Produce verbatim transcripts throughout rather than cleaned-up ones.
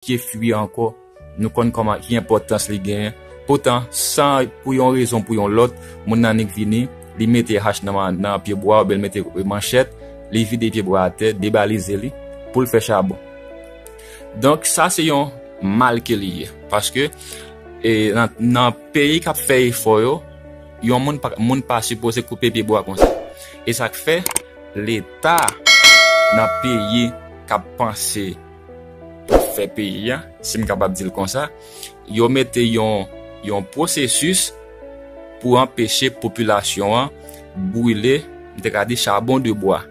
pye fwi ankò. Nou konn kòman ki enpòtans li genyen. Poutan, san pou yon rezon pou yon lòt, moun nan nik vini, li mete hach nan, nan pye bwa, oubyen li mete manchèt, li vide pye bwa atè, debalize li, pou l fè chabon. Donk, sa se yon mal ke li ye. Paske, e, nan, nan peyi k ap fè efò yo, yon moun pa, moun pa sipoze koupe pye bwa konsa. E sa k fè, Leta nan peyi k ap panse pou fè peyi a, si m kapab di l konsa, yo mete yon, yon pwosesis pou anpeche popilasyon an brile, m te ka di, chabon de bwa.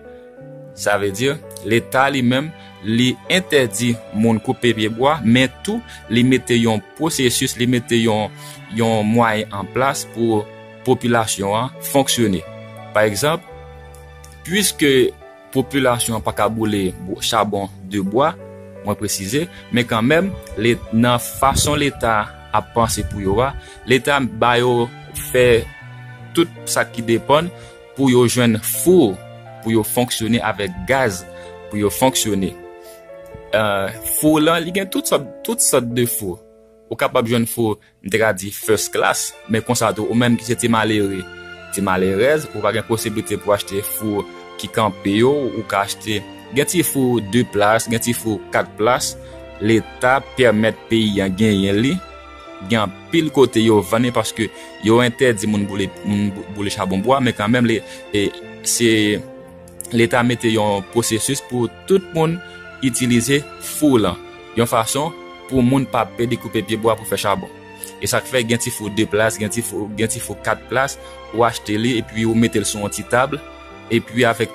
Sa vle di, Leta li menm, li entèdi moun koupe pye bwa, men tou, li mete yon pwosesis, li mete yon, yon mwayen an plas pou popilasyon an fonksyone. Pa egzanp, piske popilasyon an pa ka boule bw-, chabon de bwa, mwen presize, men kanmenm, le-, nan fason Leta ap panse pou yo a, Leta ba yo fè tout sa ki depann pou yo jwenn fou, pou yo fonksyone avèk gaz, pou yo fonksyone. Eh, fou lan, li gen tout sòt, tout sòt de fou. Ou kapab jwenn fou, m te ka di first class, men konsa tou, ou menm ki se ti malere, ti malerèz, ou pa gen posiblite pou achte fou ki kanpe yo, ou ka achte, gen ti fou de plas, gen ti fou kat plas, Leta pèmèt peyi an genyen li, gen anpil kote yo vann li paske yo entèdi moun boule, moun bou-, boule chabon bwa, men kanmenm, le-, e, se Leta mete yon pwosesis pou tout moun itilize fou lan, yon fason pou moun pa pè de koupe pye bwa pou fè chabon. E sa k fè gen ti fou de plas, gen ti fou, gen ti fou kat plas, ou achte li epi ou mete l sou yon ti tab, epi avèk,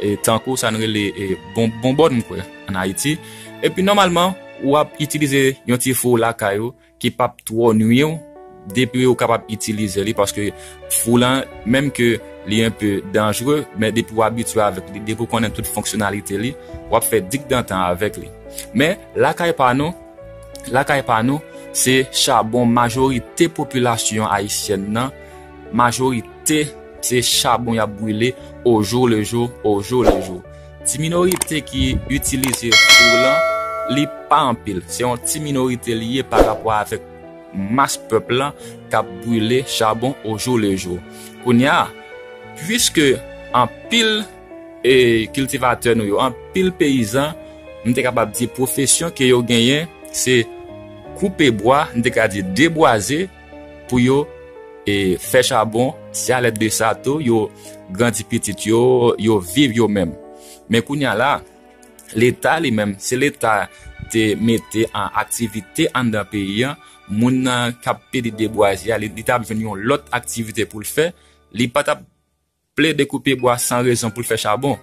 e, tankou sa n rele, e, bon, bonbòn, m kwè, ann Ayiti. Epi nòmalman, w ap itilize yon ti fou lakay ou, ki p ap twò nwi w, depi w kapab itilize li, paske fou lan, menm ke li enpe danjre, men depi w abitye avèk li, depi w konnen tout fonksyonalite li, w ap fè digdantan avèk li. Men, lakay pa nou, lakay pa nou, se chabon majorite popilasyon ayisyèn nan, majorite se chabon y ap brile au jour le jour, au jour le jour. Ti minorite ki itilize fou lan, li pa anpil. Se yon ti minorite li ye pa rapò avèk mas pèp lan k ap brile chabon au jour le jour. Kounye a, piske anpil, e, kiltivatè nou yo, anpil peyizan, m te kapab di pwofesyon ke yo genyen, se koupe bwa, m te ka di debwaze, pou yo, e, fè chabon, se alèd de sa tou, yo grandi pitit yo, yo viv yo menm. Men kounye a la, Leta li menm, se Leta te mete an aktivite anndan peyi an, moun nan k ap pede debwaze a, li, li t ap jwenn yon lòt aktivite pou l fè, li pa t ap plede koupe bwa san rezon pou l fè chabon.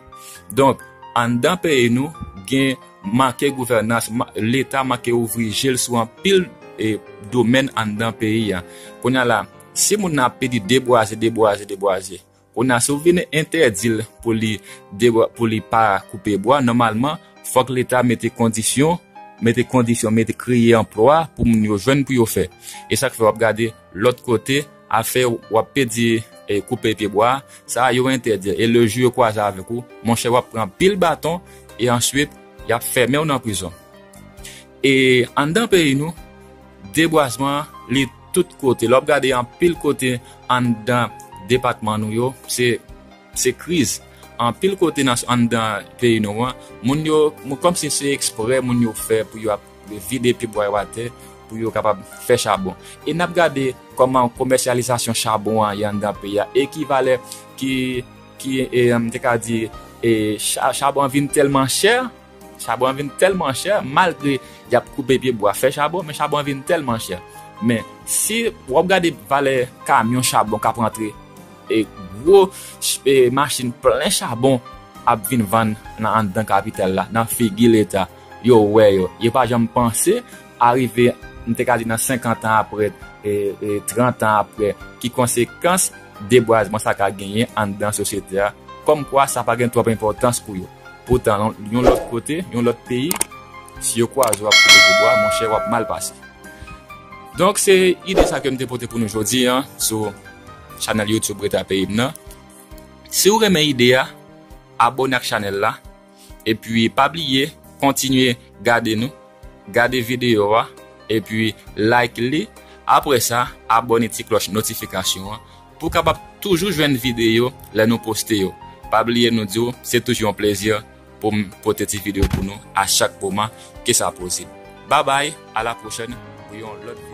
Donk, anndan peyi nou, gen manke gouvènans, ma-, Leta manke ouvri je l sou anpil, e, domèn anndan peyi a. Kounye a la, si moun nan ap pede debwaze, debwaze, debwaze, kounye a, si w vin entèdi l pou li debwa-, pou li pa koupe bwa, nòmalman, fòk Leta mete kondisyon, mete kondisyon, mete kreye anplwa pou moun yo jwenn pou yo fè. E sa k fè w ap gade lòt kote, afè w ap pedi, e, koupe pye bwa, sa a yo entèdi. E le jou yo kwaze avèk ou, monchè, w ap pran pil baton, e answit, y ap fèmen w nan prizon. E anndan peyi nou, debwazman an, li tout kote. Lè w ap gade anpil kote anndan depatman nou yo, se, se kriz. Anpil kote nan, anndan peyi nou an, moun yo, moun, kòmsi se eksprè moun yo fè pou yo ap vide pye bwa yo atè, pou yo kapab fè chabon. E n ap gade kòman komèsyalizasyon chabon an ye anndan peyi a, e ki valè ki, ki, e, m te ka di, e, cha-, chabon an vin tèlman chè, chabon an vin tèlman chè, malgre y ap koupe pye bwa, fè chabon, men chabon an vin tèlman chè. Men, si w ap gade valè kamyon chabon k ap rantre, e gwo ch-, e machin plen chabon ap vin vann nan anndan kapital la, nan figi Leta. Yo wè yo. Yo pa janm panse a rive, m te ka di nan senkant an apre, e, e trant an apre, ki konsekans debwazman sa ka genyen anndan sosyete a. Kòmkwa sa pa gen twòp enpòtans pou yo. Poutan, yon, yon lòt kote, yon lòt peyi, si yo kwaze w ap koupe pye bwa, monchè, w ap mal pase. Donk, se ide sa ke m te pote pou nou jodi a sou chanèl YouTube Reta Peyi m nan. Si w renmen ide a, abòne ak chanèl la. Epi, pa bliye, kontinye gade nou. gade videyo a, epi like li. Apre sa, abòne ti klòch notifikasyon an pou w kapab toujou jwenn videyo lè nou poste yo. Pa bliye nou di w, se toujou yon plezi pou m pote ti videyo pou nou a chak moman ke sa posib. Babay, a la pwochèn pou yon lòt videyo.